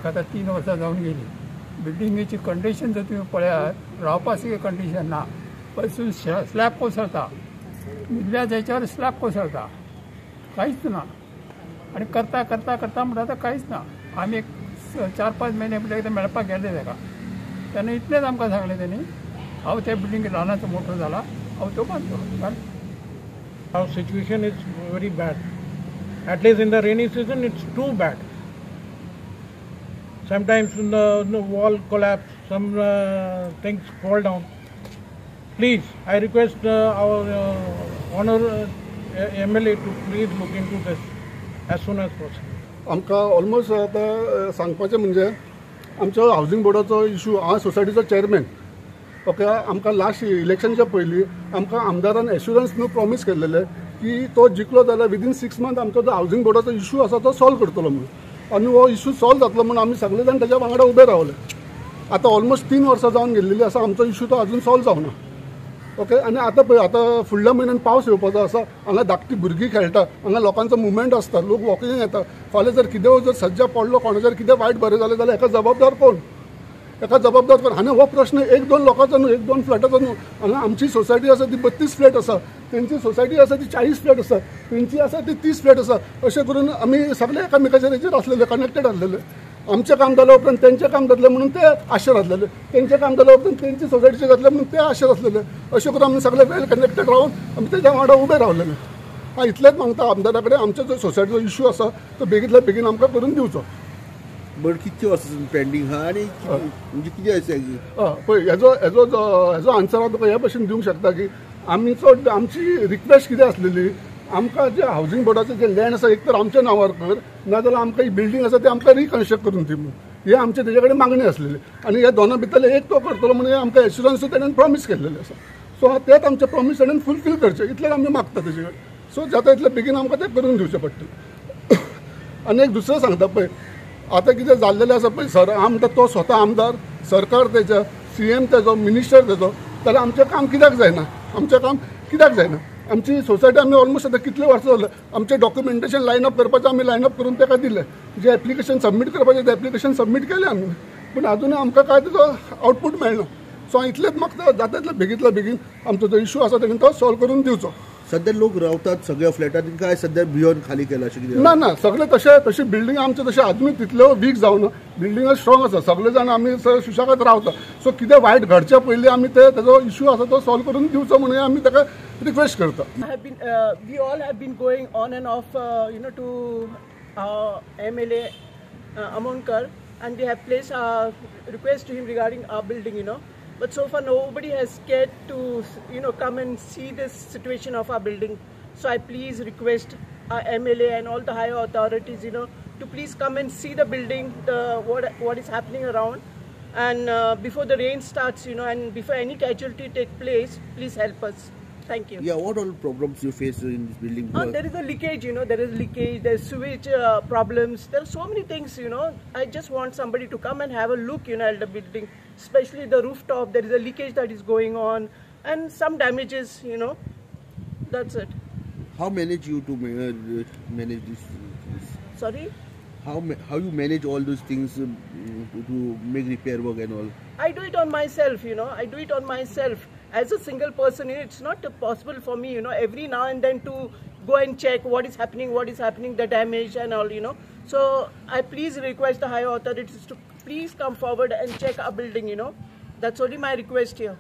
हाका आतां 3 वर्सां जावन गेली. बिल्डिंगेची कंडिशन जर तुमी पळयात, रावपा सारकी कंडिशन ना. पसून स्लॅब कोसळता, मदल्या जायच्यार स्लॅब कोसळता, कांयच ना. आनी करता करता करता म्हणटा आतां कांयच ना. आमी एक 4-5 म्हयने पयलीं एकदां मेळपाक गेले ताका, तेन्ना इतलेंच आमकां सांगलें तेणी, हांव त्या बिल्डिंग ल्हानाचो मोठो जाला, हांव त्यो बांदतलो. Our situation is very bad. At least in the rainy season, it's too bad. Sometimes the wall collapse, some things fall down. Please, I request our honor MLA to please look into this as soon as possible. आमकां almost आतां सांगपाचें म्हणजे आमचो housing बोर्डाचो issue, हांव सोसायटीचो chairman. Okay, आमकां last इलेक्शनच्या पयलीं आमकां आमदारान एश्युरन्स न्हू प्रॉमीस केल्लेले की तो जिखलो जाल्यार विदीन 6 मंथ आमचो जो हावजींग बोर्डाचो इशू आसा तो सॉल्व करतलो म्हणून. आनी हो इशू सॉल्व जातलो म्हणून आमी सगळे जाण तेज्या वांगडा उबे रावले. आतां ऑलमोस्ट 3 वर्सां जावन गेल्लेली आसा, आमचो इशू तो अजून सॉल्व जावना. ओके, आनी आतां पळय आतां फुडल्या म्हयन्यान पावस येवपाचो आसा, हांगा धाकटी भुरगीं खेळटा, हांगा लोकांचो मुवमेंट आसता, लोक वॉकिंग येता. फाल्यां जर कितें जर सज्जा पडलो, कोणाचेर कितें वायट बरें जालें जाल्यार हेका जबाबदार कोण? एका जबाबदार कोण? आनी हो प्रश्न 1-2 लोकांचो न्हू, 1-2 फ्लॅटाचो न्हू. हांगा आमची सोसायटी आसा ती 32 फ्लॅट आसा, तेंची सोसायटी आसा ती 40 फ्लॅट आसा, तेंची आसा ती 30 फ्लॅट आसा. अशें करून आमी सगळे एकामेकाचेर हेचेर आसलेले, कनेक्टेड आसलेले. आमचें काम जाल्या उपरांत तेंचें काम जातलें म्हणून ते आशेर आसलेले, तेंचें काम जाल्या उपरांत तेंची सोसायटीचें जातलें म्हणून ते आशेर आसलेले. अशें करून आमी सगळे वेल कनेक्टेड रावन आमी तेज्या वांगडा उबे रावलेले. हांव इतलेंच मागता आमदारा कडेन, आमचो जो सोसायटीचो इशू आसा तो बेगींतल्या बेगीन आमकां करून दिवचो. बट कितके वर्सां पेंडींग आहा आनी म्हणजे कितें आसा? पळय, हेजो हेजो हेजो आन्सर हांव तुका ह्या भशेन दिवंक शकता की आमचो आमची रिक्वेस्ट कितें आसलेली, आमकां जे हावजींग बोर्डाचें जें लँड आसा एक तर आमच्या नांवार कर, नाजाल्यार आमकां ही बिल्डींग आसा ती आमकां रिकन्स्ट्रक्ट करून दी म्हणून, हे आमचे तेजे कडेन मागणी आसलेली. आनी ह्या दोना भितरले एक तो करतलो म्हणून आमकां एश्युरन्स तेणेन प्रॉमीस केल्लेलें आसा. सो तेंच आमचें प्रॉमीस तेणेन फुलफील करचें इतलें आमी मागता तेजे कडेन. सो जाता इतलें बेगीन आमकां तें करून दिवचें पडटलें. आनी एक दुसरें सांगता पळय, आतां कितें जाल्लेलें आसा पळय, सर हांव म्हणटा तो स्वता आमदार, सरकार तेजें, CM तेजो, मिनिस्टर तेजो, जाल्यार आमचें काम कित्याक जायना? आमचें काम कित्याक जायना? आमची सोसायटी आमी ऑलमोस्ट आतां कितले वर्सां जालें, आमचें डॉक्युमेंटेशन लायन अप करपाचें आमी लायन अप करून ताका दिलें, जें एप्लिकेशन सबमीट करपाचें तें एप्लिकेशन सबमीट केलें आमी, पूण आजुनूय आमकां कांय तेजो आउटपूट मेळना. सो हांव इतलेंच मागता, जाता इतलें बेगींतल्या बेगीन आमचो जो इशू आसा तेणें तो सॉल्व करून दिवचो. सध्या लोक रावतात सगळ्या फ्लॅटांनी, काय सध्या भियोन खाली केला अशें कितें? ना ना, सगळे तशें तशी बिल्डींग आमचे तशें आजुनूय तितल्यो वीक जावना, बिल्डिंगां स्ट्रॉंग आसा, सगळे जाण आमी सुशेगाद रावता. सो कितें वायट घडच्या पयलीं आमी ते तेजो इशू आसा तो सॉल्व करून दिवचो म्हणून आमी ताका रिक्वेस्ट करता. We all have been going on and off, you know, to our MLA Amonkar, and we have placed our request to him regarding our building, you know. But so far nobody has cared to, you know, come and see this situation of our building. So I please request our MLA and all the higher authorities, you know, to please come and see the building, the what is happening around, and before the rain starts, you know, and before any casualty take place, please help us. Thank you. Yeah, what all problems you face in this building? There is a leakage, you know, there is leakage, there is sewage problems, there are so many things, you know. I just want somebody to come and have a look, you know, at the building, especially the rooftop, there is a leakage that is going on and some damages, you know, that's it. How manage you to manage this? Sorry? How you manage all those things to make repair work and all? I do it on myself, you know, I do it on myself. As a single person, it's not possible for me, you know, every now and then to go and check what is happening, the damage and all, you know. So I please request the higher authorities to please come forward and check our building, you know. That's only my request here.